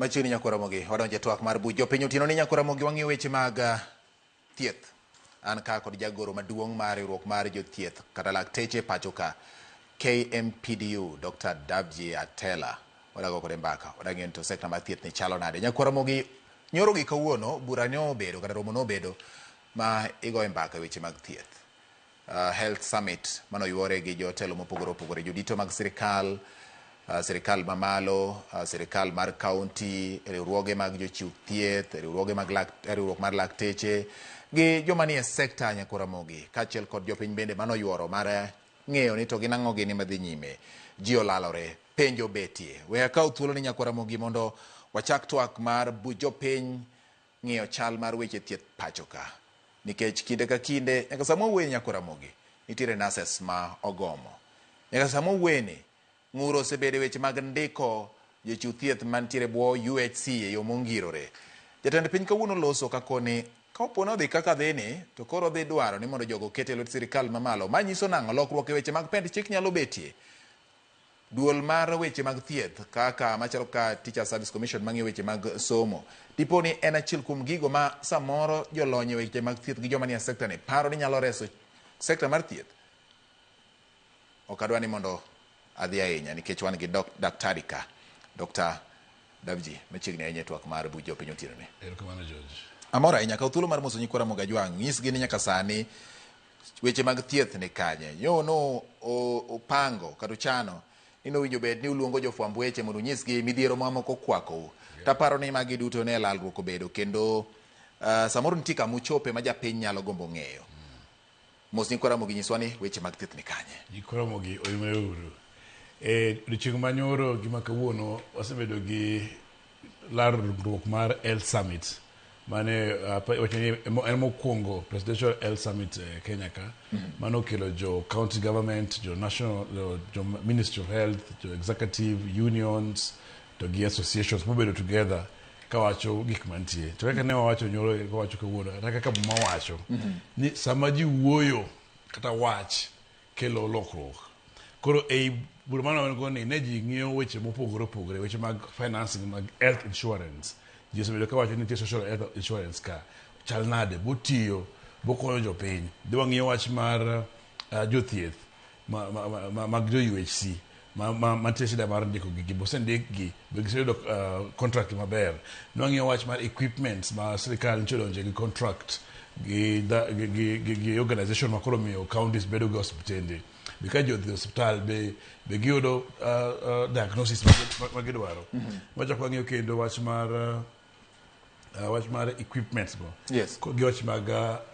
Machiegni Nyakwar Ramogi, wadonjo e twak mar buch jopiny otieno ni Nyakwar Ramogi wang'iyo weche mag thieth. An ka kod jagoro maduong' mar riwruok mar jothieth kata lakteche pacho ka KMPDU Dr. Davji Atela. Wadago kode mbaka, wadang'iyo ni to sekta mar thieth ni chalo nade. Nyakwar Ramogi, nyoro gi kawuono bura ne obedo kata romo nobedo ma igoye mbaka e weche mag thieth. Health Summit mane oyuore gi jotelo mopogore opogore, jodito mag sirikal, sirikal mamalo, sirikal mar kaunti, riwruoge mag jochiw thieth, riwruoge mag lak, riwruok mar lakteche gi joma nie sekta Nyakwar Ramogi, kaachiel kod jopiny bende mane oyuoro mar ng'eyo ni to gin ang'o gini madhi nyime. Ji olalore, penjo betie. We akaw thuolo ni Nyakwar Ramogi mondo wachak twak mar buch jopiny ng'iyo chal mar weche thieth pacho ka. Nikech kinde ka kinde, nyaka sama wawuoye Nyakwar Ramogi, nitiere nurses ma ogomo. Nyaka sama wawuoye ni, ng'ur osebedo e weche mag ndiko jochiw thieth mantiere bwo UHC e yo mongirore. Jatend piny kawuono loso kakoni ka opo ni odhi kaka dhi ni, to koro odhi dwaro ni mondo jogo oket e lwet sirikal mamalo. Ma nyiso nang'o? Lokruok e weche mag pend chik nyalo betie. Duol mar weche mag thieth kaka machalo ka Teacher Service Commission mang'iyo weche mag somo dipo ni en achiel kuom gigo ma samoro jolony e weche mag thieth gi joma nie sekta ni paro ni nyalo reso sekta mar thieth. Ok adwa ni mondo adhi ahinya nikech wan gi daktari ka, Dr. Davji, machiegni ahinya e twak mar buch jopiny otieno ni. Erokamano George. Amor ahinya kaw thuolo mar moso nyikwa Ramogi Ajwang', nyisgi ni nyaka sani weche mag thieth ni kanye. Nyo no opango kata uchano ni nowinjo bed ni uluongo jofwamb weche mondo unyisgi midhiero mamoko okwakou. Taparo ni magi duto ne lalruok obedo kendo samoro nitie kama uchope ma japiny nyalo gombo ng'eyo. Mos nyikwa Ramogi nyiswa ni weche mag thieth ni kanye. Nyikwa Ramogi oimreuru. E odiochieng' ma nyoro gi ma kawuono wasebedo gi larruok mar Health Summit mane wacho ni en mokwongo Presidential Health Summit e Kenya ka mane okelo jo county government, jo national, jo Ministry of Health, jo executive unions to gi associations mobedo together kawacho gik mantie. To kaka ne wawacho nyoro kawacho kawuono kata kaka Muma wacho ni sama ji wuoyo kata wach kelo lokruok. Koro ei bura mane wan go ni ne ji ng'iyo weche mopogore opogore, weche mag financing mag health insurance. Ji osebedo kawacho ni nitie social health insurance ka chal nade, botiyo, bokonyo jopiny. Dhi wang'iyo wach mar jothieth mag jo UHC mantie shida mar ndiko gigi, bosendik gi, be giseyudo contract maber. Nwang'iyo wach mar equipments ma sirikal nyicha odonje gi contract gi organization ma koro miyo counties bedo gi osiptende. Be ka ji odhi e osiptal be giyudo diagnosis ma gidwaro. Wachako wang'iyo kendo wach mar equipments go. Gi wach mag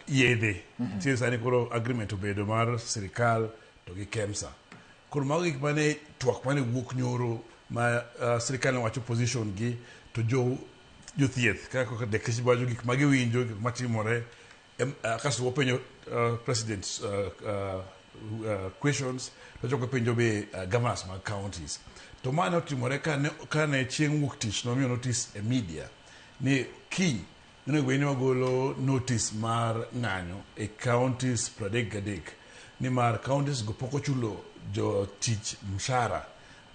yedhe. Nitie sani koro agreement obedo mar sirikal to gi KEMSA. Koro mago gik mane twak mane wuok nyoro ma sirikal ne wacho position gi to jo jothieth kaka dakteche wacho gik ma giwinjo, gik matimore. Kasto wapenjo president questions to wachako penjo be governors mag counties. To ma ne otimore kane chieng' wuok tich nomiyo notice e media ni kiny onego bed ni wagolo notice mar ng'anyo e counties 33 nimar counties go pok ochulo jotich mshahara,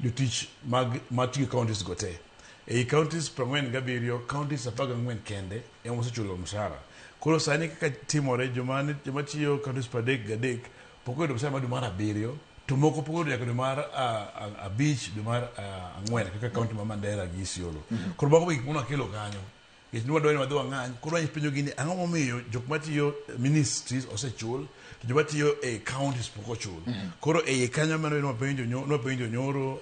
jotich mag matiyo e counties go te. Ei counties 47, counties 14 kende ema osechulo mshahara. Koro sani kaka timore, joma tiyo counties 33 pok oyudo mshahara mar dwe mar abiriyo, to moko pok oyudo nyaka dwe mar 5, dwe mar 4 kaka county ma Mandera gi Isiolo. Koro mago gik mane wakelo kanyo. Nikech ne wadwa ni wadhi wang'any, koro wapenjo gi ni ang'o momiyo jok matiyo ministries osechul to joma tiyo e counties pok ochul. Koro e iye kanyo mano nwapenjo nyoro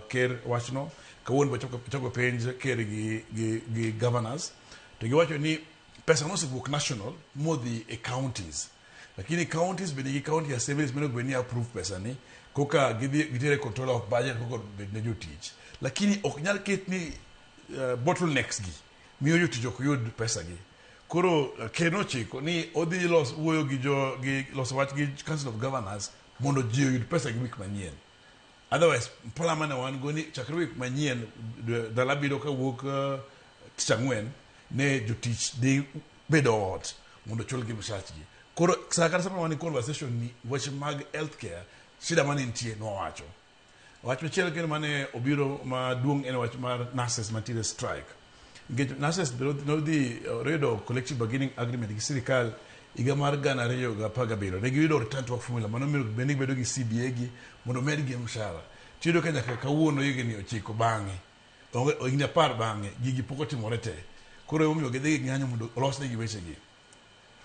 ker wachno, kawuono be wachako penj ker gi governors to giwacho ni pesa nosewuok national modhi e counties. Lakini counties be nigi county assemblies monego bed ni approve pesa ni koka gidhi gitere controller of budget koka obed ne jotich. Lakini ok nyal ket ni bottlenecks gi miyo jotich ok yud pesa gi. Koro ker nochiko ni odhi los wuoyo gi jo gi loso wach gi Council of Governors mondo ji oyud pesa gi week manyien. Otherwise plan mane wan go ni chakre week manyien ndalo abiriyo kawuok tich ang'wen ne jotich dhi bedo ot mondo chulgi msachgi. Koro sa kata sama wan e conversation ni weche mag healthcare shida mane nitie nwawacho. Wach machielo kendo mane obiro maduong' en wach mar nurses mantiere strike. Nikech nurses nodhi yudo collective bargaining agreement gi sirikal higa mar 2017. Ne giyudo return to work formula mano miyo bende gibedo gi CBA gi mondo omedgi mshahara. Tiyudo ka nyaka kawuono higni 9 bang'e, higni 10 bang'e, gigi pok otimore te. Koro emomiyo gidhi ging'anyo mondo olosnegi wechegi.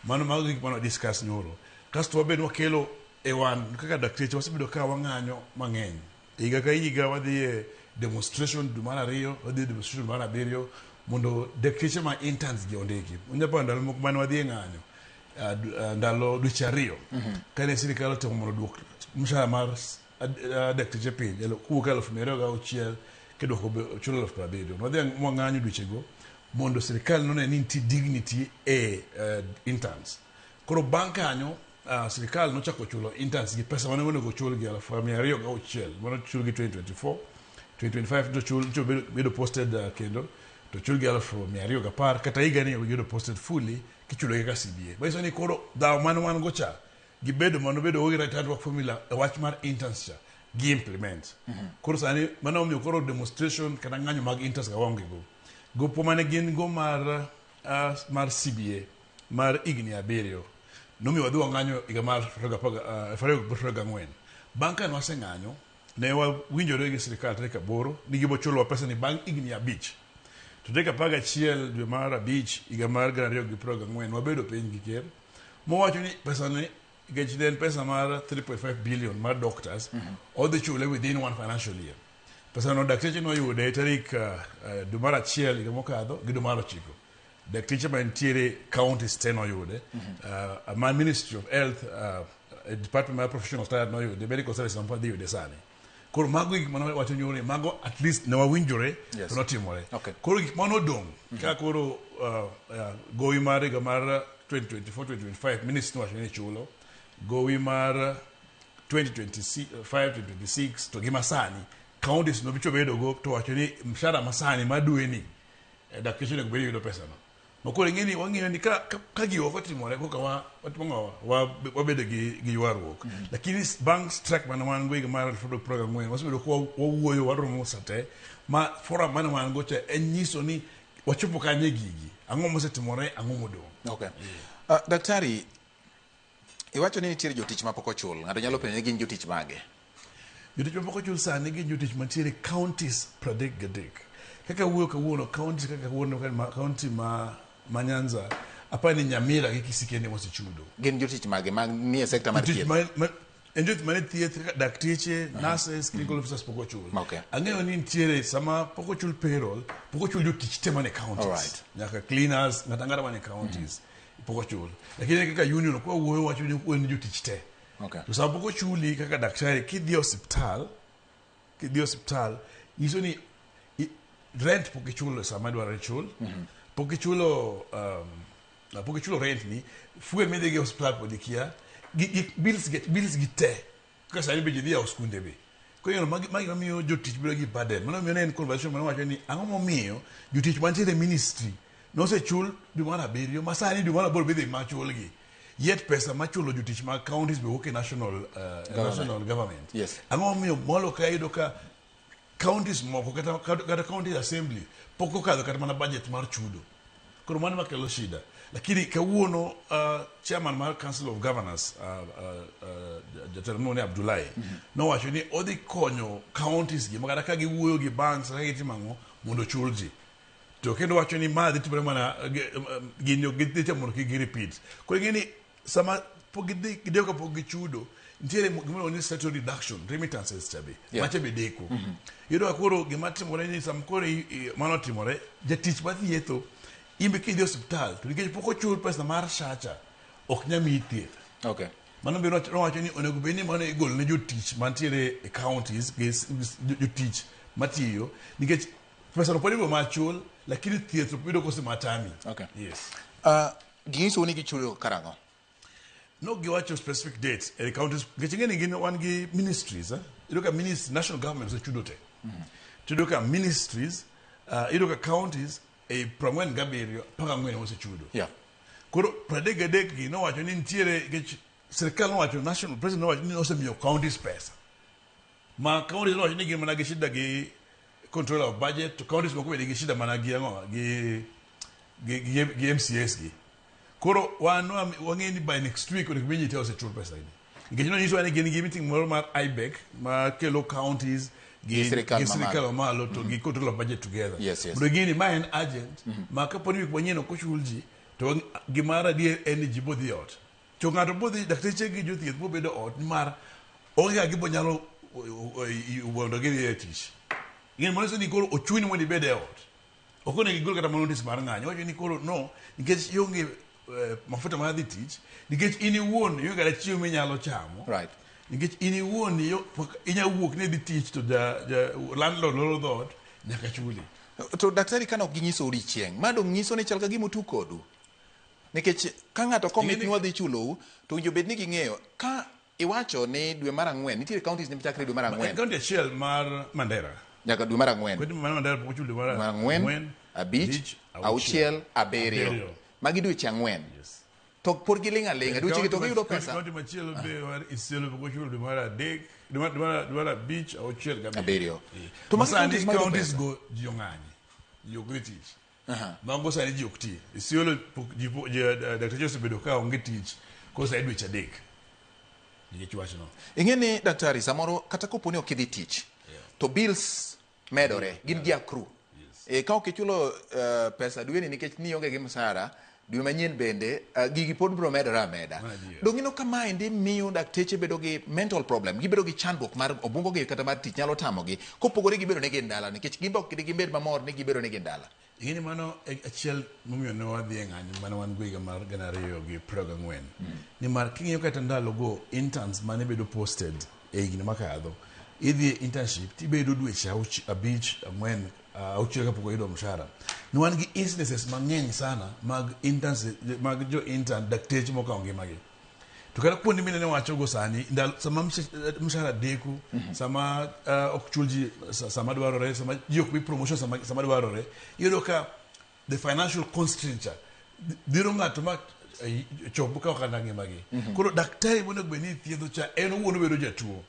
Mano mago gik mane discuss nyoro. Kasto wabe wakelo e wan kaka dakteche wasebedo ka wang'anyo mang'eny. Higa ka higa wadhi e demonstration dwe mar 2, wadhi e demonstration dwe mar 7 mondo dakteche ma interns gi ondiki. Unyalo paro ndalo moko mane wadhi e ng'anyo ndalo dweche 2 kane sirikal otemo mondo oduok mshahara mar dakteche piny kowuok e 206,000 kidwoko chulo 70,000. Nwadhi mwang'anyo dwechego mondo sirikal none ni nitie dignity e interns. Koro bang' kanyo sirikal nochako chulo interns gi pesa mane onego chulgi 206,000 mane ochulgi 2024 2025 to chul to bedo posted kendo to chulgi 210,000 kata higa ni giyudo posted fully kichulo kaka CBA. Manyiso ni koro dhaw mane wan go cha gibedo mano bedo gi return work formula e wach mar interns cha gi implement. Koro sani mano omiyo koro demonstration kata ng'anyo mag interns ga waonge go. Gopo mane gin go mar CBA mar higni 7 nomiyo wadhi wang'anyo higa mar 2024. Bang' ka nwaseng'anyo ne wawinjore gi sirikal tarik 8 ni gibo chulowa pesa ni bang' higni 5. To tarik 11 dwe mar 5 higa mar 2024 wabedo piny gi ker mowacho ni pesa ni nikech ne en pesa mar 3.5 billion mar doctors odhi chule within one financial year. Pesa no dakteche noyude tarik dwe mar 1 higa mokadho gi dwe mar 9. Dakteche mantiere counties te noyude. Ma Ministry of Health Department mar Professional Standard noyude, Medical Services ma dhi yude sani. Koro mago gik mane wacho nyoro ni mago at least ne wawinjore to notimore. Koro gik mane odong' ka koro gowi mar higa mar 2024-2025 ministry nowacho ni chulo, gowi mar 2025-2026 to gi masani counties nobicho bedo go to wacho ni mshahara masani ma dwe ni dakteche onego bed ni yudo pesa no. Ma koro ing'e ni wang'iyo ni ka gigo ok otimore koka wabedo gi ywaruok. Lakini bang' strike mane wan go higa mar 2024 wasebedo ka wawuoyo waromo sate ma forum mane wan go cha en nyiso ni wachopo kanye gigi, ang'o mosetimore, ang'o modong'. Okay. Daktari, iwacho ni nitiere jotich mapok ochul. Ng'ato nyalo penjo ni gin jotich mage? Jotich mapok ochul sani gin jotich mantiere counties 33. Kaka wuoyo kawuono, counties kaka kawuono county ma Nyanza, apani ni Nyamira gi Kisii kende mosechudo. Gin jotich mage ma nie sekta mar thieth? En jotich mane thieth kaka dakteche, nurses, clinical officers pok ochul. Ang'eyo ni nitiere sama pok ochul payroll, pok ochul jotich te mane counties. Nyaka cleaners, ng'ato ang'ata mane counties pok ochul. Lakini kaka union kwa wuoyo wacho ni wen jotich te. To sama pok ochuli kaka daktari kidhi osiptal, nyiso ni rent pok ichulo sama dwarore chul. Pok ichulo pok ichulo rent ni, fuel midhi go e osiptal pod ikia, bills gi te. Kaka sani be ji dhi yawo skunde be. Koro magi mamiyo jotich bedo gi burden. Mano miyo ne en conversation mane wacho ni ang'o momiyo jotich mantiere e ministry nosechul dwe mar 7 ma sani dwe mar 8 be idhi machulgi. Yet pesa machulo jotich mag counties be wuok e national government. Ang'o momiyo molo ka iyudo ka counties moko kata county assembly pok okadho kata mana budget mar chudo. Koro mano makelo shida. Lakini kawuono chairman mar Council of Governors jatelo miluongo ni Abdullahi nowacho ni odhi konyo counties gi makata ka giwuoyo gi banks kata gitimo ang'o mondo ochul ji. To kendo wacho ni ma dhi timore mana gini gidhi temo mondo kik gi repeat. Koro ing'e ni sama pok gidhi gideko kapok gichudo nitiere gima ni statutory deduction remittances cha be macha be deko. Iyudo ka koro gima timore ni sama koro mano otimore jatich mathietho in be kidhi e osiptal to nikech pok ochul pesa mar SHA cha ok nyal miyi thieth. Mano be nowacho ni onego bed ni mano igolo ne jotich mantiere e counties gi jotich matiyo nikech pesa no pod ibiro mana chul lakini thieth to yudo kose matami. Yes. Ginyisou ni gichulo karang'o? No giwacho specific date e counties nikech ing'e ni gin wan gi ministries iyudo ka ministry national government osechudo te. To iyudo ka ministries iyudo ka counties e 47 14 osechudo. Koro 33 gi nowacho ni nitiere nikech sirikal nowacho national president nowacho ni osemiyo counties pesa. Ma counties nowacho ni gin mana gi shida gi controller of budget, to counties moko be nigi shida mana gi ang'o gi MCAs gi. Koro wan wang'e ni by next week onego bed ni ji te osechul pesa gi. Nikech nonyisowa ni gin gi meeting moro mar IBEC ma kelo counties gi sirikal gi sirikal mamalo to gi control of budget together. Yes. Mondo gini ma en urgent ma kapo ni wik manyien ok ochul ji to gimar adier en ni ji bodhi ot. To ng'ato bodhi dakteche gi jothieth bobedo ot nimar onge kaka gibo nyalo mondo gidhi e tich. Ng'e manyiso ni koro ochuni mondo ibed e ot. Ok onego igol kata mana notice mar ng'anyo. Wacho ni koro no nikech ionge mafuta mar dhi tich, nikech in iwuon ionge kata chiemo minyalo chamo. Nikech in iwuon inya wuok ni idhi tich to ja landlord loro dhoot nyaka chuli. To daktari kane ok ginyiso odiochieng', ma dong' nyiso ni chal ka gima otug kodu. Nikech ka ng'ato commit ni wadhi chulou, to winjo bed ni ging'eyo. Ka iwacho ni dwe mar ang'wen, nitiere counties ni chakre dwe mar ang'wen. County achiel mar Mandera. Nyaka dwe mar ang'wen. County mar Mandera pok ochul dwe mar ang'wen, abich, auchiel, abiriyo. Magi dweche ang'wen. Yes. To pod giling' aling'a, dweche gi to giyudo pesa. County machielo be mar Isiolo pok ochul dwe mar adek, dwe mar abich, auchiel gi abiriyo. To magi counties ma counties go ji ong'anyi. Ji ok dhi tich. Mago sani ji ok ti. Isiolo dakteche osebedo ka onge tich koro sani dweche adek. Nikech wachno. Ing'e ni daktari samoro kata kopo ni ok idhi tich, to bills medore, gin gi accrue. Ka ok ichulo pesa dweni nikech ni ionge gi msara, dwe manyien bende gigi pod biro medore ameda. Dong' ineno ka maendi miyo dakteche bedo gi mental problem, gibedo gi chandruok mar obwongo gi kata mar tich nyalo tamogi, kopogore gi bedo ni gin dala nikech gin be ok gibed mamor ni gibedo ni gin dala. Ing'e ni mano achiel momiyo ne wadhi e ng'anyo mane wan go higa mar 2024. Nimar king'iyo kata ndalogo interns mane bedo posted e higni makadho, idhi e internship tibedo dweche abich, ang'wen, auchiel kapok oyudo mshahara. Ne wan gi instances mang'eny sana mag interns, mag jo intern dakteche mokawo ngimagi. To kata kuonde minene wachogo sani, sama mshahara deko, sama ok chul ji sama dwarore, sama ji ok mi promotion sama dwarore, iyudo ka the financial constraint cha dhiro ng'ato ma chop kawo kata ngimagi. Koro daktari monego bed ni thiedho cha en owuon obedo jatuo.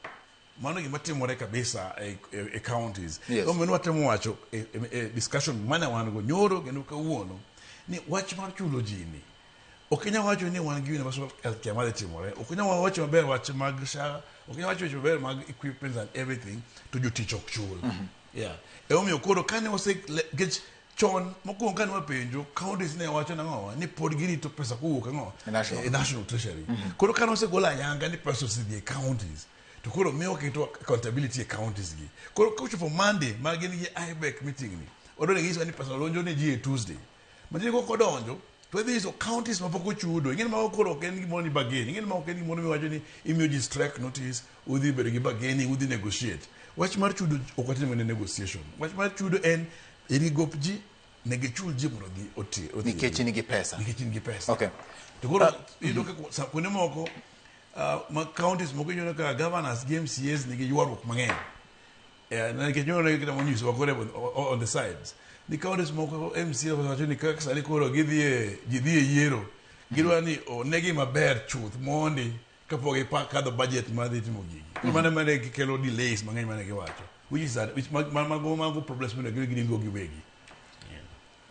Mano gima timore kabisa e counties. Omiyo watemo wacho e discussion mane wan go nyoro kendo kawuono ni wach mar chulo ji ni ok inyal wacho ni wan gi universal healthcare madhi timore, ok inyal wacho maber wach mag SHA, ok inyal wacho maber mag equipment and everything to jotich ok chul. Yeah. Emomiyo koro kane ose nikech chon mokwongo kane wapenjo counties ne wacho nang'o ni pod girito pesa kowuok ang'o National. E national treasury. Koro kane osegol ayanga ni pesa osedhi e counties, to koro miyo waketo accountability e counties gi. Koro kochopo Monday ma gin gi IBEC meeting ni, wadwa ni ginyisowa ni pesa donjo ne ji e Tuesday. Matiende ni kodonjo to wadhi nyiso counties mapok ochudo. Ing'e ni mago koro ok en gimoro ni bargain. Ing'e ni mago ok en gimoro miwacho ni imiyo ji strike notice, udhi bedo gi bargaining, udhi negotiate. Wach mar chudo ok watim mana negotiation. Wach mar chudo en in gi gop ji, ne gichul ji mondo odhi oti. Nikech in gi pesa. Nikech in gi pesa. Okay. To koro iyudo ka kuonde moko ma counties moko iyudo ka governors gi MCAs nigi ywaruok mang'eny. Nikech nyoro ne kata monyisowa koro on the sides. Ni counties moko MCA wacho ni kaka sani koro gidhi e ji dhi e yiero. Gidwa ni onegi maber chuth mondi kapok gikadho budget mar dhi timo gigi. Koro mano mane gikelo delays mang'eny mane giwacho. Which is that, which mago problems mane gidhi go giwegi.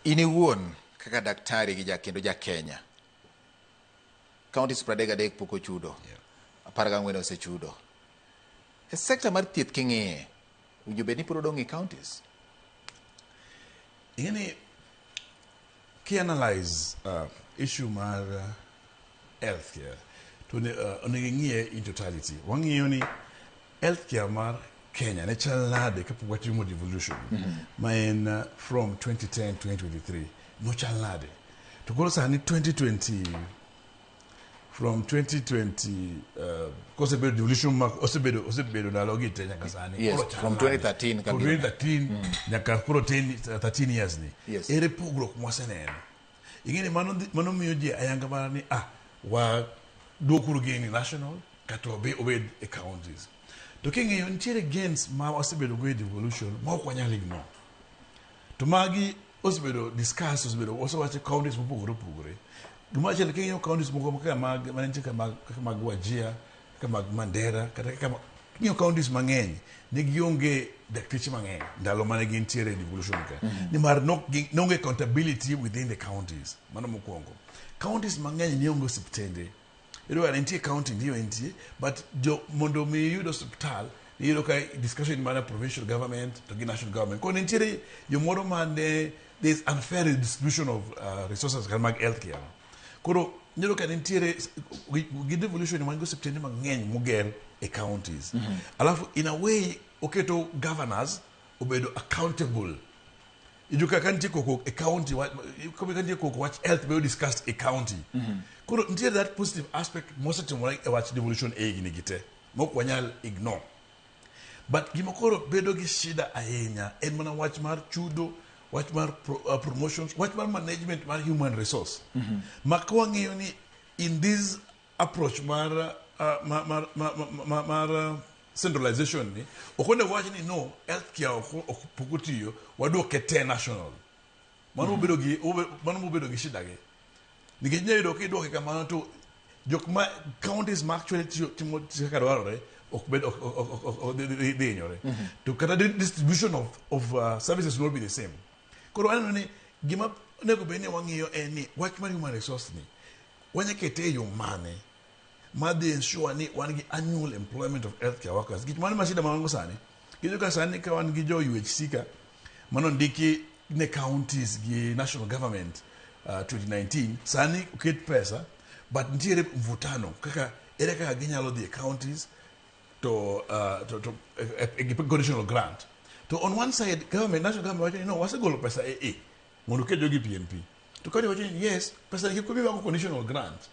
In iwuon kaka daktari gi kendo ja Kenya, counties 33 pok ochudo, 14 osechudo. E sekta mar thieth king'iye, winjo bed ni pod odong' e counties? Ing'e ni ki-analyze issue mar healthcare, to onego ing'iye in totality. Wang'iyo ni healthcare mar Kenya ne chal nade kapok watimo devolution, ma en from 2010 2023, nochal nade? To koro sani 2020, from 2020, kosebedo devolution ma osebedo ndalo gi te nyaka sani. Yes, from 2013 From 2013 nyaka koro 13 years ni. Ere pogruok mwaseneno? Ing'e ni mano miyo ji ayanga mar ni wa duokuru gini national kata obed e counties. To king'iyo nitiere gains ma wasebedo go e devolution ma ok wanyal ignore. To magi osebedo discuss, osebedo osewacho counties mopogore opogore. Gima achiel king'iyo counties moko kaka mag mantie kaka mag Wajir, kaka mag Mandera, kata kaka King'iyo counties mang'eny ne gionge dakteche mang'eny ndalo mane gintiere e devolution ka. Nimar nonge accountability within the counties. Mano mokwongo. Counties mang'eny ne onge osiptende. Iyudo ka nitie county ndiyo entie, but jo mondo mi iyud osiptal iyudo ka discussion mana provincial government to gi national government. Koro nitiere jomoro mane there's unfair distribution of resources kata mag healthcare. Koro iyudo ka nitiere gi devolution wan gi osiptende mang'eny moger e counties. Alafu in a way oketo governors obedo accountable. Iyudo ka ka nitie koko e county, ka nitie koko wach health bedo discussed e county. Koro nitie that positive aspect mosetimore e wach devolution e higni gi te mok wanyal ignore. But gima koro bedo gi shida ahinya en mana wach mar chudo, wach mar promotions, wach mar management mar human resource. Ma ka wang'iyo ni in this approach mar mar, mar, mar, mar centralization ni, ok onego wach ni no, healthcare ok pok otiyo, waduoke te national. Mano bedo gi mano bedo gi shida gi. Nikech inyalo yudo kiduoke kamano to jok ma counties ma actually tiyo timo tich kaka dwarore ok bed ok dhi hinyore. To kata distribution of services will not be the same. Koro aneno ni gima onego bed ni wang'iyo en ni wach mar human resource ni wanya kete e yo mane madhi ensure ni wan gi annual employment of healthcare workers. Gik mano ma shida ma wan go sani. Iyudo ka sani ka wan gi jo UHC ka mano ndiki ne counties gi national government 2019 sani oket pesa but nitiere mvutano kaka ere kaka ginyalo dhi e counties to gi conditional grant. To on one side government, national government wacho ni no, wasegolo pesa e e mondo oket jogi PNP. To county wacho ni yes, pesa ni kik wago conditional grant.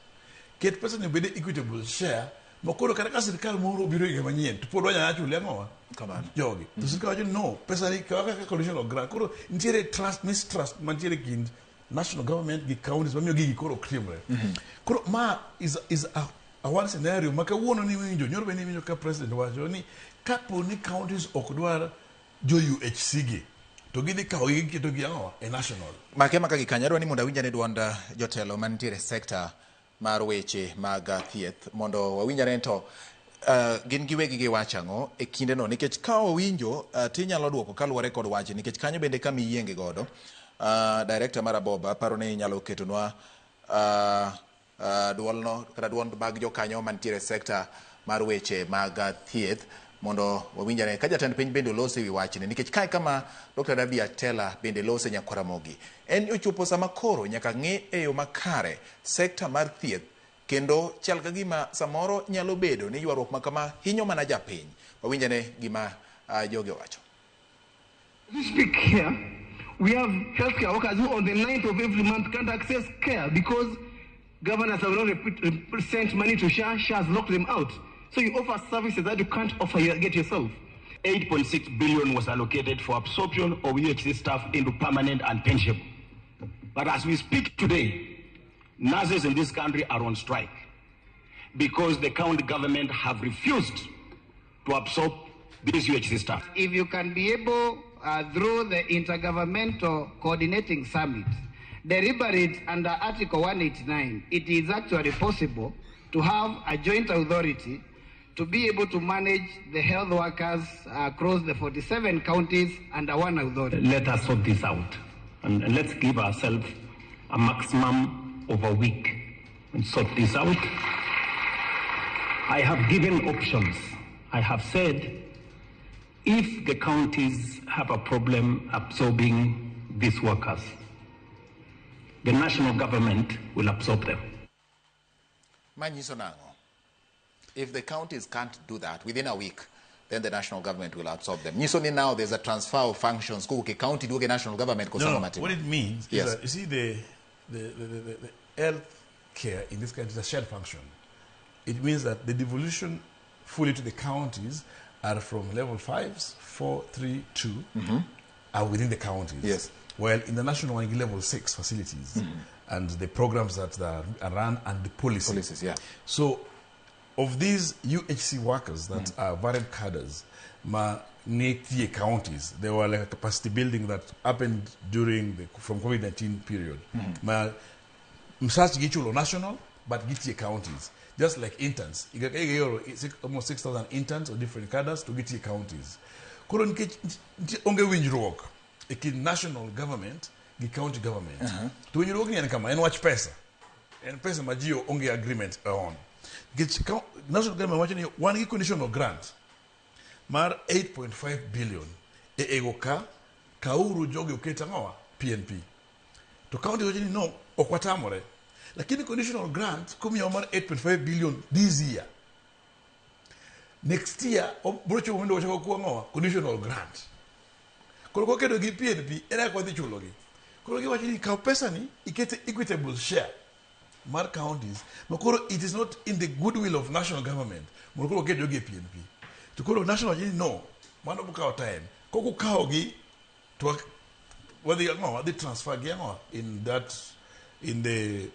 Ket pesa ni obed equitable share ma koro kata ka sirikal moro obiro higa manyien to pod wanyalo chule ang'owa Kamano. jogi. To sirikal wacho ni no, pesa ni kawa kaka conditional grant. Koro nitiere trust, mistrust mantiere kind national government gi counties mamiyo gigi koro ok timre. Koro ma is a one scenario ma kawuono ni winjo, nyoro be ni winjo ka president wacho ni kapo ni counties ok dwar jo UHC gi to gidhi kawo gi giketo gi ang'owa e national. Make maka gi kanyo adwa ni mondo awinj ane duond jotelo mantiere e sekta mar weche mag thieth mondo wawinj ane to gin giwegi giwacho ang'o e kindeno nikech ka owinjo tinyalo duoko kaluwore kod wach nikech kanyo bende kama iyienge godo director mar Aboba paro ni inyalo ketonwa duolno kata duond mag jokanyo mantiere e sekta mar weche mag thieth mondo wawinj ane ka jatend piny bende olose ewi wachni nikech kae kama Dr. Davi Atela bende lose Nyakwaramogi en ni ochopo sama koro nyaka ng'i e yo makare sekta mar thieth kendo chal ka gima samoro nyalo bedo ni ywaruok ma kama hinyo mana japiny wawinj ane gima jogi owacho. We speak here, we have healthcare workers who on the 9th of every month can't access care because governors have not sent money to SHA, SHA has locked them out. So you offer services that you can't offer get yourself. 8.6 billion was allocated for absorption of UHC staff into permanent and pensionable. But as we speak today, nurses in this country are on strike because the county government have refused to absorb these UHC staff. If you can be able, through the Intergovernmental Coordinating Summit, deliberate under Article 189, it is actually possible to have a joint authority to be able to manage the health workers across the 47 counties under one authority. Let us sort this out and let's give ourselves a maximum of a week and sort this out. I have given options. I have said if the counties have a problem absorbing these workers, the national government will absorb them. Manyiso nang'o? If the counties can't do that within a week, then the national government will absorb them. Nyiso ni now there's a transfer of functions kowuok e county duogo e national government koso No, ang'o no, matimo? what it means is that, you see, the health care in this country is a shared function. It means that the devolution fully to the counties are from level 5s, 4, 3, 2, are within the counties. While in the national one, level 6 facilities and the programs that are run and the policy. Policies, yeah. So, of these UHC workers that are varied cadres, ma nitie counties, there were like a capacity building that happened during the from COVID-19 period. Ma msach gichulo national, but gitie counties. Just like interns, higa ka higa ioro almost 6,000 interns of different cadres to gitiyo e counties. Koro nikech nitie onge winjruok e kind national government gi county government. To winjruok ni en kama, en wach pesa. En pesa ma ji onge agreement on. Nikech national government wacho ni wan gi conditional grant mar 8.5 billion e ego ka kauru jogi oket ang'owa PNP. To county wacho ni no, ok watamore. Lakini conditional grant kumiyowa mar 8.5 billion this year. Next year, bro chopo mondo wachako kuwa ang'owa conditional grant. Koro koketo gi PNP, ere kaka wadhi chulogi? Koro giwacho ni kaw pesa ni ikete equitable share mar counties, ma koro it is not in the goodwill of national government mondo koro oket jogi e PNP. To koro national wacho ni no, mano biro kawo time. Kok ukawogi to wadhi ang'o, wadhi transfer gi ang'o in that in the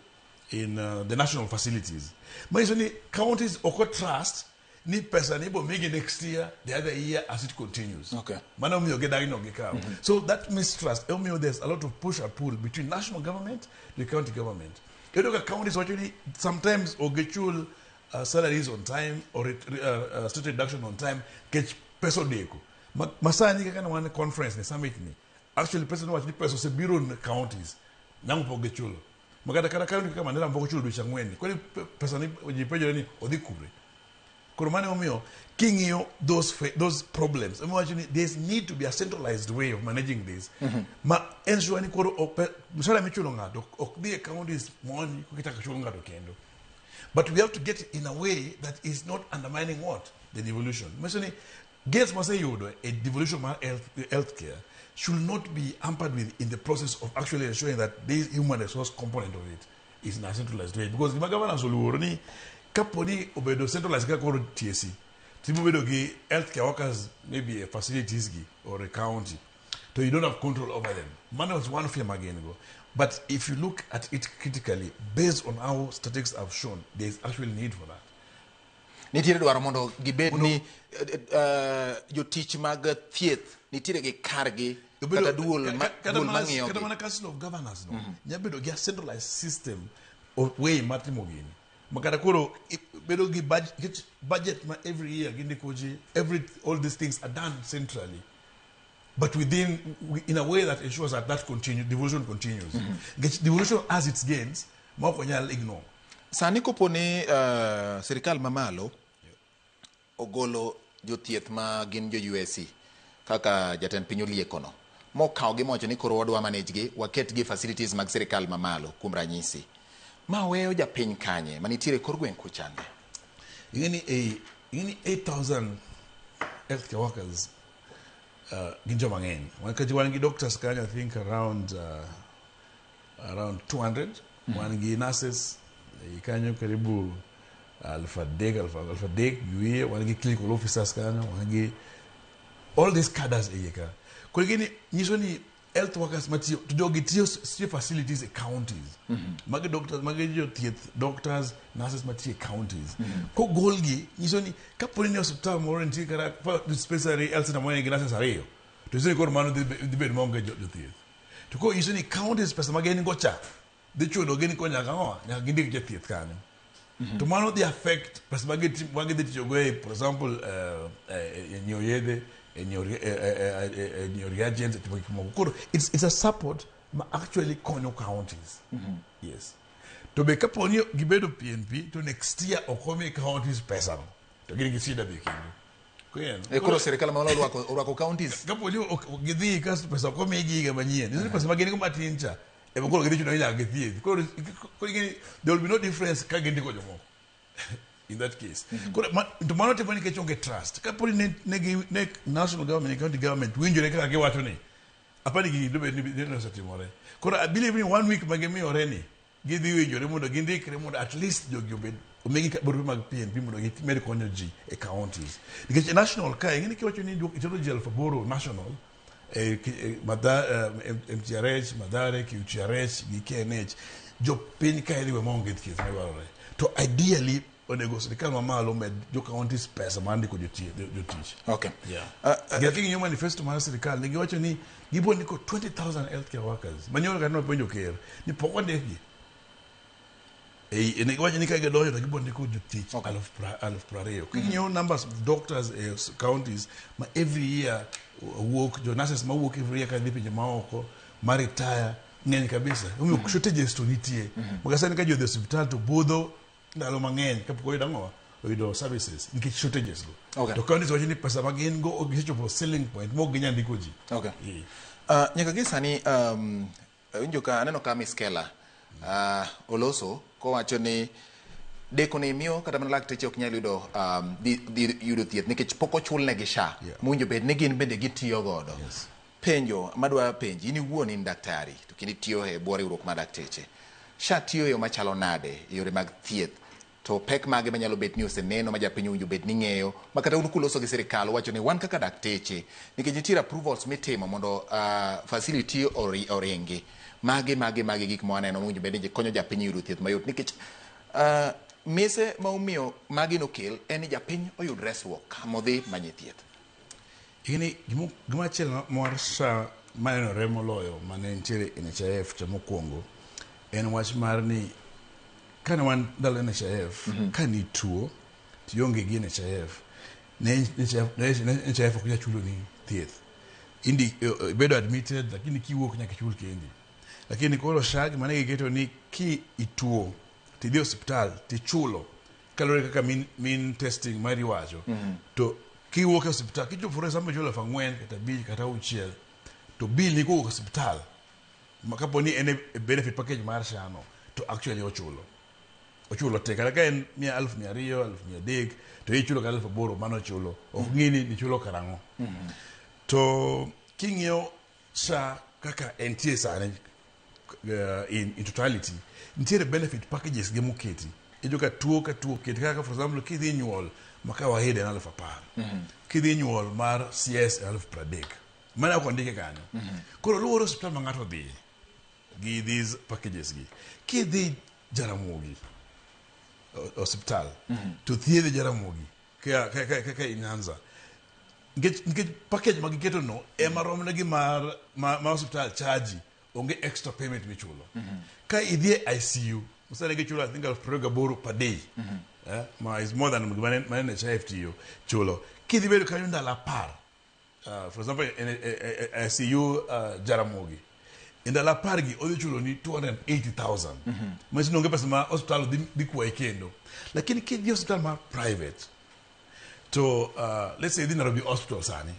in the national facilities. Manyiso ni counties ok trust ni pesa ni ibo migi next year, the other year as it continues. Mano omiyo gidagi no gikawo. So that mistrust omiyo there's a lot of push and pull between national government to the county government. Iyudo ka counties wacho ni sometimes ok gichul salaries on time or state reduction on time nikech pesa odeko. Masani kaka ne wan e conference ni summit ni actually pesa nowacho ni pesa osebiro ne counties nang'o pok gichulo. Makata kata county kaka Mandera pok ochulo dweche ang'wen ni. Koro pesa ni ji penjore ni odhi kure. Koro mano emomiyo king'iyo those problems ema wacho ni there's need to be a centralized way of managing this ma ensure ni koro mshahara michulo ng'ato ok dhi e counties mondi kichako chulo ng'ato kendo. But we have to get it in a way that is not undermining what? The devolution. Manyiso ni gains maseyudo e devolution mar healthcare should not be hampered with in the process of actually ensuring that this human resource component of it is in a centralized way. Because gima governors oluoro ni kapo ni obedo centralized kaka koro TSC, tibiro bedo gi healthcare workers maybe e facilities gi or a county, to you don't have control over them. Mano is one fear ma gin go. But if you look at it critically, based on how statistics have shown, there is actually need for that. Nitiere dwaro mondo gibed ni jotich mag thieth nitiere gi kargi kata duol duol mang'iyo kata mana council of governors no nya bedo gi a centralized system of way mar timo gini ma kata koro bedo gi budget ma every year gindiko ji every all these things are done centrally but within in a way that ensures that that continue devolution continues. Nikech devolution has its gains ma ok onyal ignore. Sani kopo ni sirikal mamalo ogolo jothieth ma gin jo USC kaka jatend piny oliekono mokawogi mowacho ni koro wadwa manage gi waket gi facilities mag sirikal mamalo kuom ranyisi ma weyo japiny kanye manitiere kor gweng' kuchande. Ing'eni 8000 healthcare workers gin joma ng'eny. Nikech wan gi doctors kanyo I think around 200. Wan gi nurses kanyo karibu 3,000 gi wiye. Wan gi clinical officers kanyo, wan gi all these cadres e iye ka. Koro gini nyiso ni health workers matiyo to jogi tiyo tiyo facilities e counties. Magi doctors, magi jothieth, doctors, nurses matiyo e counties. Kogolgi nyiso ni kapo ni osiptal moro nitie kata dispensary health center moro nigi nurses ariyo to nyiso ni koro mano dhi bedo maonge jothieth. To koro nyiso ni counties pesa ma gin go cha dhi chuno gi ni koro nyaka ang'o nyaka gindik jathieth kanyo. To mano dhi affect pesa ma gidhi tiyogo e for example e nyiewo yedhe, e nyiewo reagents, e timo gik moko. Koro it's a support ma actually konyo counties. Yes. To be kapo ni gibedo PNP to next year ok omi counties pesa no to gin gi shida be kendo. E koro sirikal mamalo orwako counties. Kapo ni gidhi kasto pesa ok omigi higa manyien. Nyiso ni pesa ma gin go matin cha ema koro gidhi chuno ni nyaka githiedh. Koro there will be no difference ka gindiko jomoko in that case. Koro to mano timo nikech onge trust. Kapo ni ne national government county government winjore kaka giwacho ni apani gini dobed ni osetimore. Koro I believe ni 1 week ma gimiyore ni gidhi winjore mondo gindikre mondo at least jogi obed omigi barupe mag PNP mondo gimed konyo ji e counties. Nikech national kae ing'e ni kiwacho ni itero ji 8,000 national MTRH, Mathare, QTRH gi KNH jopiny kae dhi we maonge thieth madwarore. To ideally onego sirikal mamalo med jo counties pesa mar ndiko jotich. Okay. Yeah. King'iyo manifesto mar sirikal ne giwacho ni gibo ndiko 20,000 healthcare workers. Manyoro kata nopenjo ker ni pok ondikgi. Wacho ni ka gidonjo to gibiro ndiko jotich 20,000. King'iyo numbers of doctors e counties ma every year wuok, jo nurses ma wuok every year kadhi pinje maoko ma retire ng'eny kabisa. Omiyo shortages to nitie. Maka sani ka ji odhi e osiptal to budho ndalo mang'eny kapok oyudo ang'o, oyudo services nikech shortages go. To counties wacho ni pesa ma gin go ok gisechopo ceiling point mok ginyal ndiko ji. Nyaka gi sani winjo ka aneno ka Miss Kela oloso kowacho ni deko ni miyo kata mana lakteche ok nyal yudo dhi yudo thieth nikech pok ochulnegi SHA mowinjo bed ni gin bende gitiyo godo. Penjo madwa penji, in iwuon in daktari to kendo itiyo e bwo riwruok mar dakteche. SHA tiyo e yo machalo nade e yore mag thieth, to pek mage manyalo bet ni oseneno ma japiny owinjo bed ni ng'eyo ma kata un kuloso gi sirikal wacho ni wan kaka dakteche, nikech nitiere approvals mitimo mondo facility oringi, mage gik ma waneno mowinjo bed ni konyo japiny yudo thieth mayot, nikech mise ma omiyo magi nokel en ni japiny oyud resruok kamodhi manye thieth. Gini gima achiel mar SHA manenore moloyo mane nitiere NHIF cha mokwongo en wach mar ni kane wan ndalo NHIF, ka nituo to ionge gi NHIF, ne NHIF ok nyal chulo ni thieth. Indi ibedo admitted, lakini kiwuok nyaka ichul kendi. Lakini koro SHA gima ne giketo ni ki ituo tidhi e osiptal tichulo kaluwore kaka mean testing mari wacho, to kiwuok e osiptal kichopo, for example, ichulo 4,000 kata 5 kata 6, to bill ni kowuok e osiptal ma kapo ni en e benefit package mar SHA no, to actually ochulo te, kata ka en mia 200,000, 300,000, to ichulo kata 8,000, mano ochulo, ok ng'i ni ichulo karang'o. To king'iyo SHA kaka entie sani in totality, nitiere benefit packages gi moketi. Iyudo ka tuo ka tuo oketi kaka, for example, kidhi nyuol ma kawaida en 10,000, kidhi nyuol mar CS en 30,000. Mano ok ondike kanyo. Koro luwore osiptal ma ng'ato odhiye gi these packages gi. Kidhi Jaramogi osiptal to thiedhi Jaramogi ka in Nyanza, nikech package ma giketo no ema romne gi mar ma osiptal charge, onge extra payment michulo. Ka idhi e ICU sani gichulo, I think, 28,000 per day, ma is more than gima ne NHIF tiyo chulo. Kidhi bedo kanyo ndalo 10, for example, e ICU Jaramogi e ndalo 10 gi, odhi chulo ni 280,000. Manyiso ni onge pesa ma osiptal dhi kwayi kendo. Lakini kidhi e osiptal mar private to let's say idhi Nairobi Hospital sani,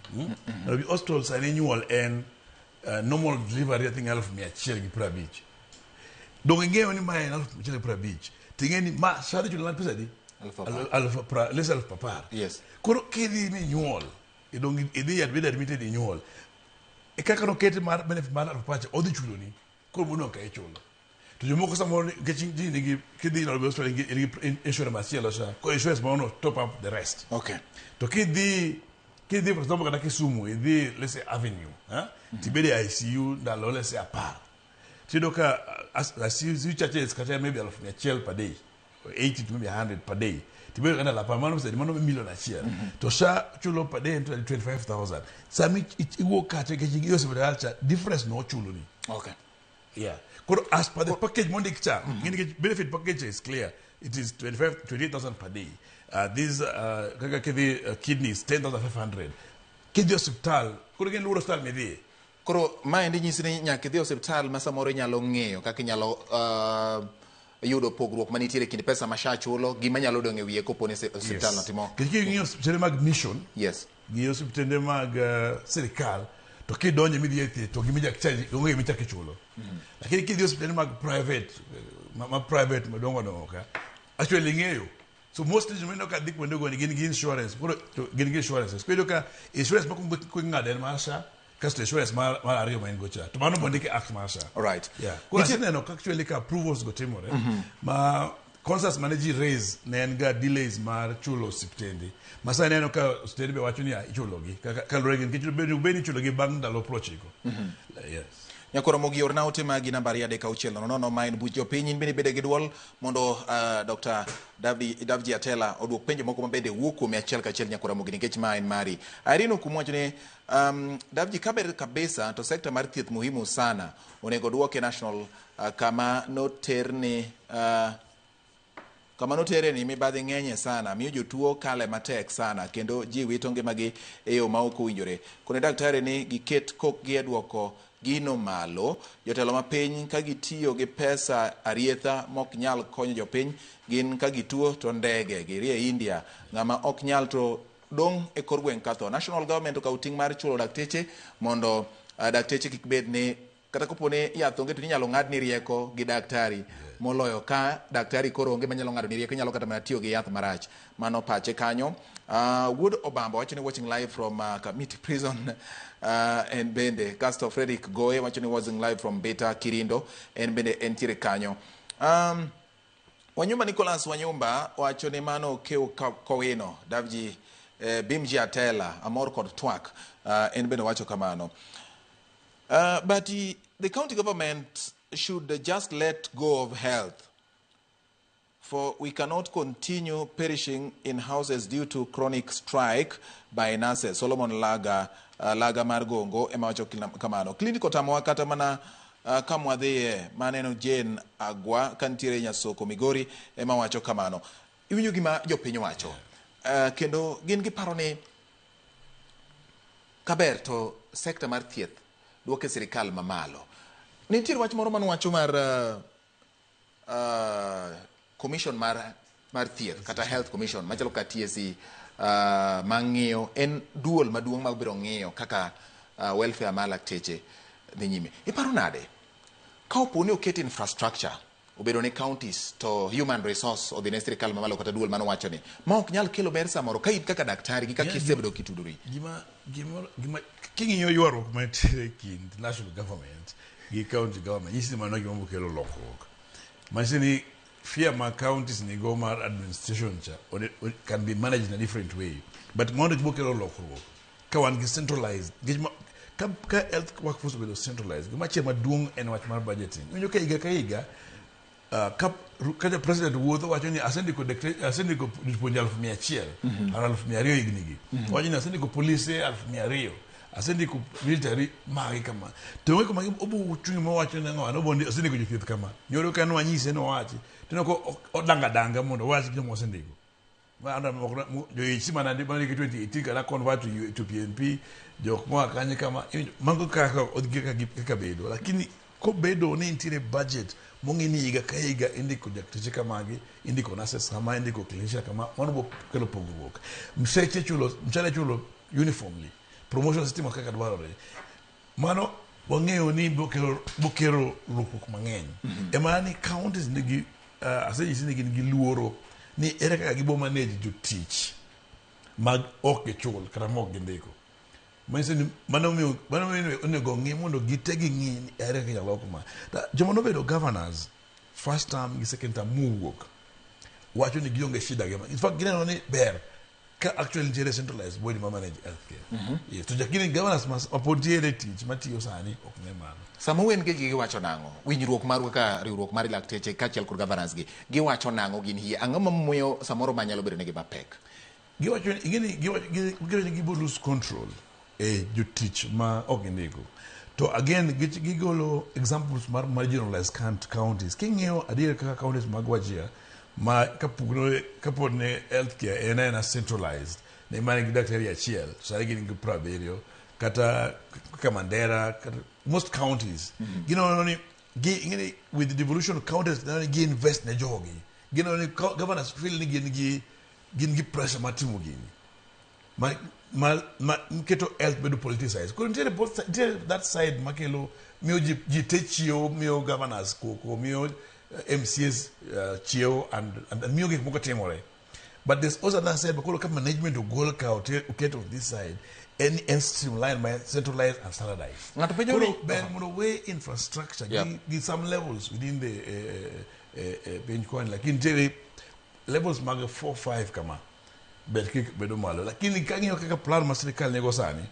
Nairobi Hospital sani nyuol en normal delivery, I think, 150,000. Donge ing'eyo ni mae en 150,000, ting'e ni ma SHA dhi chulo pesa adi? 10,000. Let's say 10,000. Koro kidhi minyuol idong idhi admit admitted inyuol e kaka noket mar benefit mar 10,000, odhi chuloni. Koro modong' ka ichulo to jomoko samoro nikech ji nigi, kidhi Nairobi Hospital in gi insurance machielo SHA, koro insurance maono top up the rest. To kidhi, for example, kata Kisumu, idhi, let's say, Avenue, eh? Tibedo e ICU ndalo, let's say, 10, tiyudo ka ICU charges kata maybe 100,000 per day, 80 to maybe 100 per day, tibedo ka ndalo 10, mano pesa, mano 1,000,000. To SHA chulo per day en 25,000. Sami iwuok kacha nikech idhi e osiptal cha, difference no ochuloni. Yeah. Koro as per the package mondik cha, nikech benefit package is clear. It is 25 28,000 per day. These kaka kidhi kidneys 10,500. Kidhi osiptal, koro gin luoro osiptal midhiye. Koro maendi nyisi ni nyaka idhi e osiptal ma samoro inyalo ng'eyo kaka inyalo yudo pogruok manitiere e kind pesa ma SHA chulo gi manyalo dong' e wiye kopo ni osiptal no timo. Nikech king'iyo osiptende mag mission gi osiptende mag sirikal, to kidonjo midhi e thieth to gimichak charge onge gimichak ichulo. Lakini kidhi e osiptende mag private, ma private madongo dongo ka, actually ing'eyo. So mostly joma ineno ka dhi kuonde go ni gin gi insurance. Koro to gin gi insurances. Koro iyudo ka insurance mokwongo ing'ado en mar SHA, kasto insurance mar ariyo ma in go cha. To mano mondiki e act mar SHA. Yeah. Koro aseneno ka actually ka approvals go timore ma concerns mane ji raise ne en ga delays mar chulo osiptende. Ma sani aneno ka osiptende be wacho ni ah, ichulogi kaluwore gi nikech bed ni ichulogi bang' ndalo 90. Yes. Nyakoro Mogi, orna ote magi namba 23600. Ma en buch jopiny. In bende ibede gi duol mondo Dr. Davji Atela oduok penjo moko mabende wuok kuome achiel kachiel. Nyakoro Mogi, nikech ma en mari. Irene Okumu wacho ni Davji, kaber kabisa to sekta mar thieth muhimu sana, onego duoke national kama noterni Kama notere ni mibadhi ng'enye sana, miyo jotuo kale matek sana kendo ji wito ngimagi e yo ma ok owinjore. Kone daktari ni giket kokgi e duoko gino malo. Jotelo ma piny ka gitiyo gi pesa arietha mok nyal konyo jopiny, gin ka gituo to ndege girie India. Ng'ama ok nyal to dong' e kor gweng' katho. National government okawo ting' mar chulo dakteche mondo dakteche kik bed ni kata kopo ni yath onge to inyalo ng'adni rieko gi daktari moloyo ka daktari koro onge manyalo ng'ado ni rieko, inyalo kata mana tiyo gi yath marach. Mano pache kanyo. Wuod Obambo wacho ni watching live from Kamiti Prison. En bende Casto Frederick Goe wacho ni watching live from Beta Kirindo, en bende entiere kanyo. Wanyumba Nicholas Wanyumba wacho ni mano Keo Kowino Davji Bimji Atela amor kod twak. En bende wacho kamano. But the county government should just let go of health, for we cannot continue perishing in houses due to chronic strike by nurses. Solomon Laga, Laga Margongo ema wacho kamano. Klinik otamowa kata mana kamwadhiye maneno Jane Agwa kantiere Nyasoko Migori ema wacho kamano. Iwinjo gima jopiny wacho. Kendo gin giparo ni kaber to sekta mar thieth duoke sirikal mamalo. Nitie wach moro manuwacho mar commission mar thieth kata health commission machalo ka TSC, mang'iyo en duol maduong' ma biro ng'iyo kaka welfare mar lakteche dhi nyime. Iparo nade ka opo ni oket infrastructure obedo ne counties to human resource odhi ne sirikal mamalo kata duol manowacho ni ma ok nyal kelo ber samoro ka in kaka daktari gi kaka isebedo kitudori? Gima king'iyo ywaruok mantiere e kind national government gi county government, nyisi ni mano gima bokelo lokruok. Manyiso ni fear ma counties nigo mar administration cha can be managed in a different way, but mondo bokelo lokruok ka wan gi centralized nikech ka health workforce obedo centralized, gima chielo maduong' en wach mar budgeting. Iwinjo ka higa ka higa ka president wuotho wacho ni asendiko jopuonje 100,000 kata 200,000 higni gi. Wacho ni asendiko polise 200,000, asendiko military magi kama. To onge kuma obo chung' mowacho ni ang'o, an asendiko jothieth kama. Nyoro ka nwanyise nowachi, tineno ko odanga danga mondo owach joma osendiko. Jo mana mandiko 2018 kata convert to PNP, jok moa kanye kama, mago kaka odhi kaka bedo. Lakini kobedo ni nitiere budget mong'i ni higa ka higa indiko dakteche kamagi, indiko nurses kama, indiko clinician kama, mano bo kelo pogruok. Mseche chulo, mshahara chulo uniformly, promotion system kaka dwarore. Mano wang'eyo ni bokelo lokruok mang'eny. Ema ni counties nigi, asenyisi ni gin gi luoro ni ere kaka gibo manage jotich mag ok gichul kata mok gindiko. Manyiso ni mano omiyo onego ng'i mondo gite ging'i ni ere kaka inyalo lok ma. Joma nobedo governors first term gi second term mowuok wacho ni gionge shida gi ma. In fact gineno ni ber ka actually nitiere centralized body ma manage healthcare. Yes, to jakini governors ma pod nitiere tich matiyo sani ok ne mano. Sama wen gi giwacho nang'o? Winjruok marwa ka riwruok mar lakteche kaachiel kod governors gi giwacho nang'o gin hie? Ang'o mamiyo samoro manyalo bedo negi mapek? Giwacho ni ing'eni giwacho ni gibo lose control e jotich ma ok gindiko. To again gigolo examples mar marginalized counties. King'iyo adier kaka counties mag Wajir ma kapod ne healthcare en aena centralized ne mana gi daktari achiel, sani gin gi 70, kata kaka Mandera, kata most counties. Gineno ni ing'eni with the devolution counties gineno ni gi invest ne jogi. Gineno ni governors feel ni gin gi pressure mar timo gini. Ma keto health bedo politicized. Koro nitiere both nitiere that side makelo miyo ji te chiewo, miyo governors koko, miyo MCAs chiewo and miyo gik moko timore. But there's also another side, koro ka management ogol ka oket on this side, en streamline, ma centralized and standardized. Ng'ato penjo Koro ni ber mondo we infrastructure gi some levels within the piny koni, lakini nitiere levels mag 4-5 kama ber kik bedo malo. Lakini kang'iyo kaka plan ma sirikal nigo sani,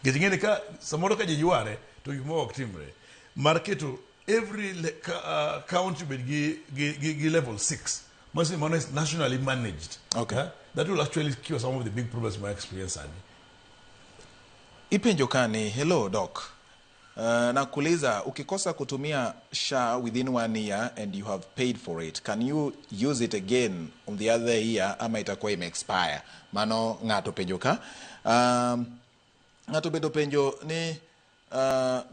nikech ing'e ni ka samoro ka ji yware to gik moko ok timre, mar keto every county bed gi level 6, manyiso ni mano is nationally managed. That will actually cure some of the big problems my experience sani. Ipenjo ka ni hello doc, Nakuuliza, ukikosa kutumia SHA within one year and you have paid for it, can you use it again on the other year ama itakuwa ime expire? Mano ng'ato penjo ka. Ng'ato bende openjo ni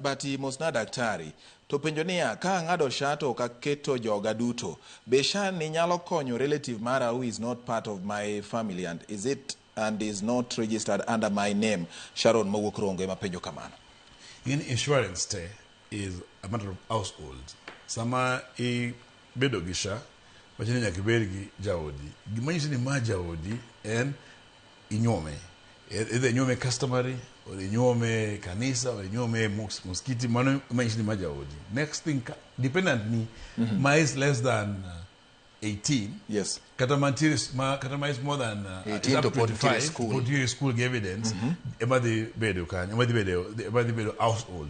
bati mosna daktari to penjo niya, ka ang'ado SHA to ok aketo joga duto, be SHA ni nyalo konyo relative mara who is not part of my family and is it and is not registered under my name? Sharon mowuok Rongo ema penjo kamano. In insurance te is a matter of household. Sama ibedo gi SHA, wacho ni nyaka ibed gi jaodi. Gima nyiso ni ma jaodi en inyuome. Either inyuome customary, or inyuome kanisa, or inyuome moskiti, mano ema nyiso ni ma jaodi. Next thing, dependent ni ma is less than 18, kata mantiere kata ma is more than 18 is up to pod nitiere 25, school. pod nitiere school gi evidence ema dhi bedo kanyo, ema dhi bedo household.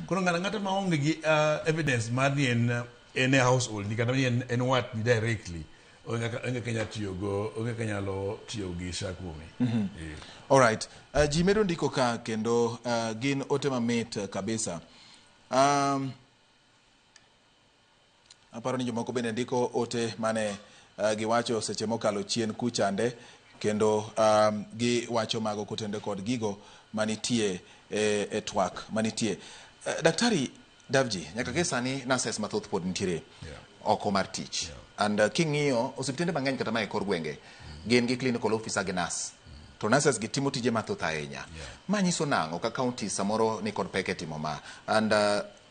Koro ng'ato ang'ata maonge gi evidence mar ni en e household ni, kata ni en wat ni directly, onge kaka nyalo tiyogo, onge kaka nyalo tiyo gi SHA kuome. Alright. Ji medo ndiko ka kendo gin ote mamit kabisa. Aparo ni jomoko bende ndiko ote mane giwacho seche mokalo chien kuchande, kendo giwacho mago kotenore kod gigo manitie e twak manitie. Daktari Davji, nyaka gi sani nurses mathoth pod nitiere oko mar tich. And king'iyo osiptende mang'eny kata ma e kor gwenge, gin gi clinical officer gi nurse. To nurses gi timo tije mathoth ahinya. Ma nyiso nang'o ka county samoro ni kod pek e timo ma? And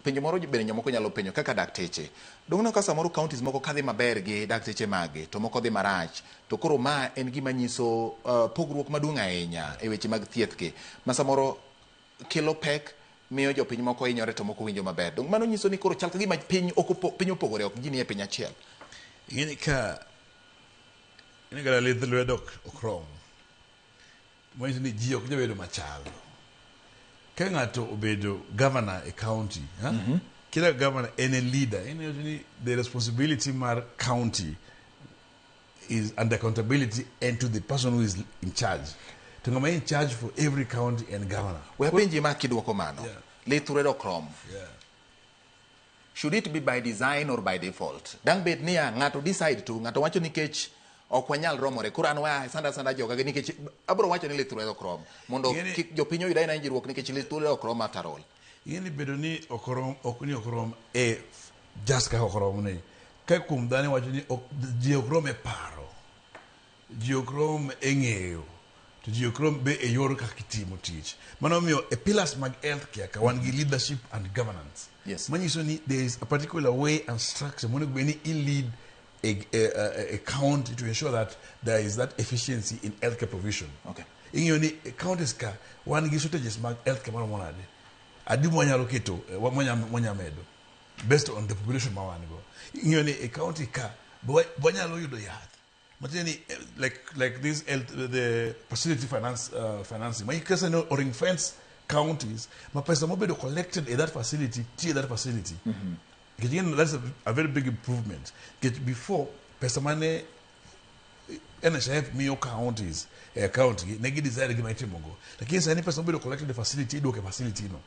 penjo moro bende jomoko nyalo penjo kaka dakteche. Dong' ka samoro counties moko kadhi maber gi dakteche magi, to moko dhi marach. To koro ma en gima nyiso pogruok maduong' ahinya e weche mag thieth gi. Ma samoro kelo pek, miyo jopiny moko hinyore to moko winjo maber. Dong' mano nyiso ni koro chal ka gima piny ok piny opogore, ok ji nie piny achiel. Ing'eni ka ing'eni kata lith lwedo ok rom. Manyiso ni ji ok nyal bedo machal. Ka ng'ato obedo governor e county, ha? Kila governor en a leader. En ni the responsibility mar county is and accountability and to the person who is in charge. To ng'ama in charge for every county and governor. We apenji ma kidwoko mano. Lith lwedo ok rom. Should it be by design or by default? Dang' bed niya, ng'ato decide to, ng'ato wacho nikech ok wanyal romore. Koro an wa sanda sanda joga gi nikech abro wacho ni lith lwedo ok rom. Mondo kik jopiny oyud aina hinyruok nikech lith lwedo ok rom after all. Ing'eni bedo ni ok rom, ok ni ok rom e just kaka ok rom ni. Ka kuom dhano wacho ni ok, ji ok rom e paro, ji ok rom e ng'eyo, to ji ok rom be e yor kaka itimo tich. Mano omiyo e pillars mag healthcare ka wan gi leadership and governance. Manyiso ni there is a particular way and structure monego bed ni i lead a county to ensure that there is that efficiency in healthcare provision. Ing'eyo ni e counties ka wan gi shortages mag healthcare maromo nade? Adi mwanyalo keto, mwanya medo based on the population ma wan go. Ing'eyo ni e county ka be wanyalo yudo yath. Matiende ni like this health, the facility financing. Ma ikesa ni ring fence counties, ma pesa mobedo collected in that facility, tiyo that facility. Nikech ing'eyo ni that's a very big improvement. Nikech before, pesa mane NHIF miyo counties e account gi, ne gi decide gima itimogo. Lakini sani pesa mobedo collected e facility, iduoko e facility no.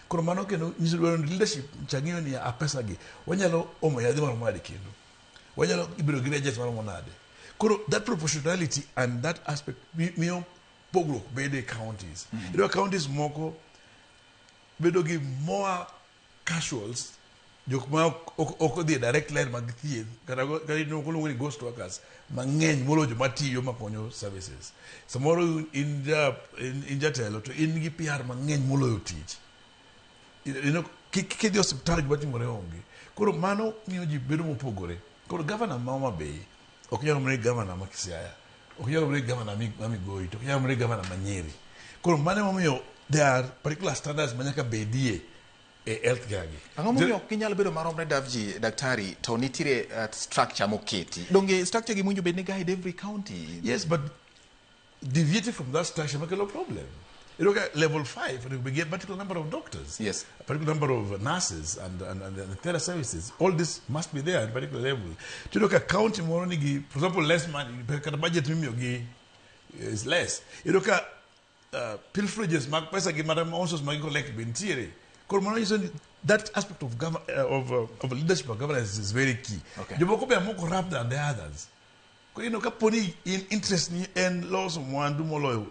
Koro mano kendo nyiso dwaro ni leadership cha ng'iyo ni a pesa gi, wanyalo omo yadhe maromo nade kendo. Wanyalo bedo gi budget maromo nade. Koro that proportionality and that aspect miyo pogruok bedo e counties. Iyudo ka counties moko bedo gi more casuals, jok ma ok odhi e direct line mag thieth, kata iluongo ni ghost workers mang'eny moloyo joma tiyo makonyo services. Samoro in jatelo to in gi PR mang'eny moloyo tich. Kidhi e osiptal gima timore onge. Koro mano miyo ji bedo mopogore. Koro governor ma Homa Bay ok nyal romore gi governor ma Siaya, ok nyal romore gi governor ma Migori, to ok nyal romore gi governor ma Nyeri. Koro mano emomiyo there are particular standards ma nyaka bedie e healthcare gi. Ang'o momiyo ok ginyal bedo maromre Davji, daktari, to nitiere structure moketi? Donge structure gi mowinjo bed ni guide every county? Yes, but deviating from that structure makelo problem. You look at level 5, and we get a particular number of doctors, a particular number of nurses, and the tele services. All this must be there at a particular level. To look at county moro nigi, for example, less money, kata budget mimiyo gi is less. You look at pilferages mag pesa gi mara ounces mag collect be nitiere. Koro mano nyiso ni that aspect of, of leadership of governance is very key. Jomoko be are more corrupt than the others. Koro kapo ni in interest ni en loso mwandu moloyo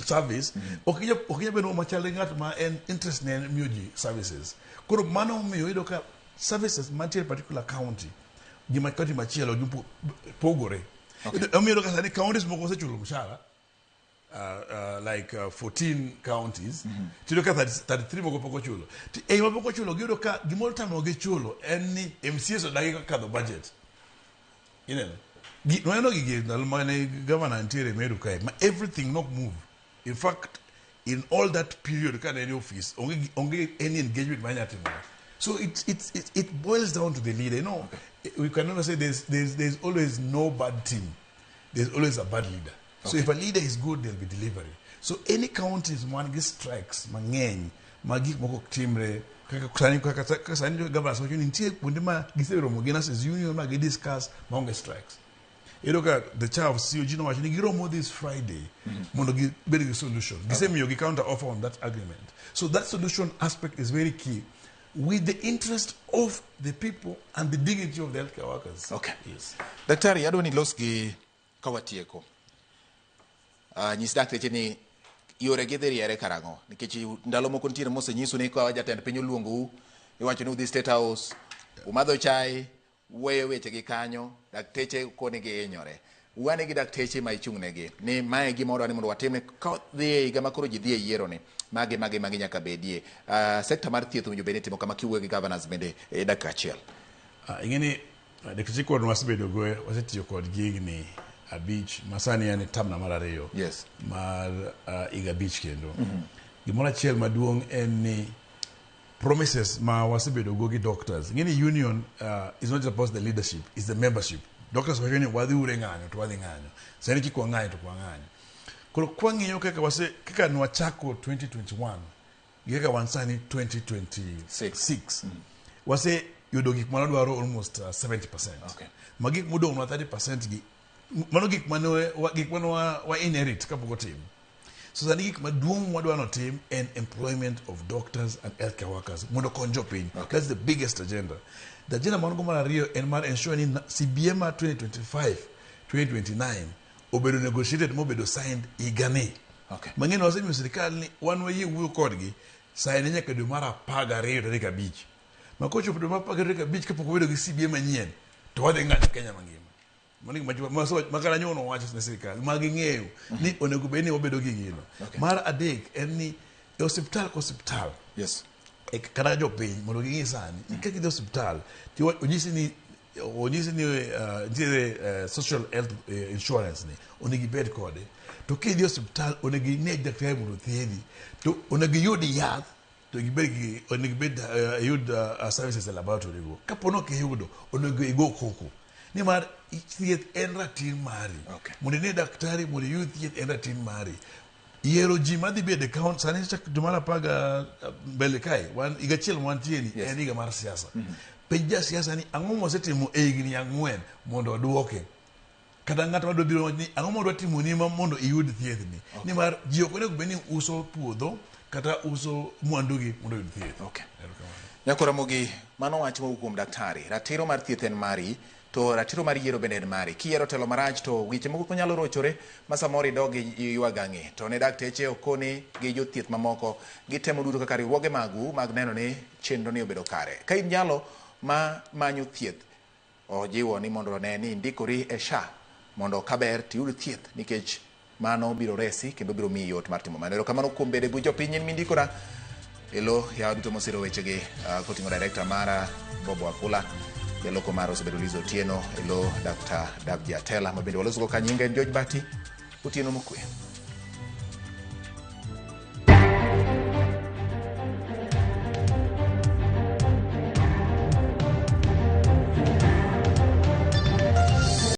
service, ok inyal bedo machal gi ng'at ma en interest ne en miyo ji services. Koro mano omiyo iyudo ka services mantie e particular county gi ma county machielo gi pogore. Omiyo iyudo ka sani counties moko osechulo mshahara, like 14 counties, tiyudo ka 30 33 moko pok ochulo. To ei ma pok ochulo, giyudo ka gimoro tamogi chulo en ni MCAs odagi kadho budget. Ineno, nwaneno gigi ndalo mane governor nitiere Meru kae ma everything nok move. In fact, in all that period ka ne en e office, onge any engagement manya timore. So it boils down to the leader. We can never say there's always no bad team, there's always a bad leader. So if a leader is good, there'll be delivery. So any counties man gi strikes mang'eny ma gik moko ok timre kaka sani governors wacho ni nitie kuonde ma giseromo gi nurses union ma gi discuss maonge strikes. Iyudo ka the chair of COG nowacho ni giromo this Friday mondo gibed gi solution. Gisemiyo gi counter offer on that agreement. So that solution aspect is very key with the interest of the people and the dignity of the healthcare workers. Yes. Daktari, adwa ni los gi ka watieko. Nyis dakteche ni yore gi dhi riere karang'o, nikech ndalo moko nitiere mosenyisu ni ka jatend piny oluongou, iwacho ni udhi State House, umadho chai, weyo weche gi kanyo. Dakteche koni gihinyore. Wane gi dakteche ma ichung' negi ni mae gima wadwa ni mondo watimne ka dhi e higa ma koro ji dhi e yiero ni magi nyaka bedie. Sekta mar thieth owinjo bed ni timo kama kiwuoyo gi governors bende e dakika achiel. Ing'e ni dakteche kod wasebedo go, wasetiyo kodgi higni 5 ma sani en term na mar ariyo mar higa 5 kendo. Gimoro achiel maduong' en ni promises ma wasebedo go gi doctors. Ing'e ni union is not just about the leadership, it's the membership. Doctors wacho ni wadhi ure ng'anyo to wadhi ng'anyo. Sani kik wang'anyo to ok wang'anyo. Koro kwang'iyo kaka wase kaka nwachako 2021 gi kaka wan sani 2026, wase yudo gik mane wadwaro almost 70%. Ma gik modong' nwa 30% gi mano gik mane wa inherit kapok otim. So sani gik maduong' mwadwa notim en employment of doctors and healthcare workers mondo okony jopiny. That's the biggest agenda. The agenda man go mar ariyo en mar ensure ni CBA mar 2025 2029 obedo negotiated mobedo signed higani. Mang'eny wasemiyo sirikal ni wan wayie wuoyo kodgi sign nyaka dwe mar 12 tarik 5. Ma kochopo dwe mar 12 tarik 5 kapok wabedo gi CBA manyien to wadhi ng'anyo Kenya mangima. Mano gima ma kata nyono wacho ne sirikal ma ging'eyo ni onego bed ni wabedo gi gino. Mar adek en ni e osiptal ka osiptal e kata jopiny mondo ging'i sani ka gidhi osiptal to onyisi ni nitiere social health insurance ni onego ibed kode, to kidhi osiptal onego ine daktari mondo othiedhi, to onego iyud yath, to gibed gi onego ibed iyud services e laboratory go. Kapo ni ok iyudo, onego igo koko nimar thieth en ratil mari. Mondo ine daktari mondo iyud thieth en ratil mari. Yiero ji madhi bedo e count sani chak dwe mar apar ga mbele kae wan higa achiel ma wantie ni en higa mar siasa. Penj jasiasa ni ang'o mosetimo e higni 4 mondo oduoke, kata ng'at madwa biro wacho ni ang'o modwa timoni ma mondo iyud thiethni, nimar ji ok onego bed ni uso puodho kata uso mwandugi mondo oyud thieth. Erokamano. Nyako Ramogi, mano wach mowuok kuom daktari. Ratiro mar thieth en mari, to ratiro mar yiero bende en mari. Kiyiero telo marach to weche moko nyalo rochore ma samoro idog iyuag ang'e. To ne dakteche okoni gi jothieth mamoko gitemo duto kaka riwruoge magu mag neno ni chenro ni obedo kare. Ka in jalo ma manyo thieth, ojiwo ni mondo one ni indikori e SHA mondo kaber tiyud thieth, nikech mano biro resi kendo biro miyi yot mar timo mano. Erokamano kuom bedo e buch jopiny in mindikora elo yawa duto mosiro wechegi, koting'o director mara Bobo Akula, jaloko mara osebedo Liz Otieno, elo Dr. Davji Atela ma bende walosogo ka nyinge en George Bati. Otieno mokwe.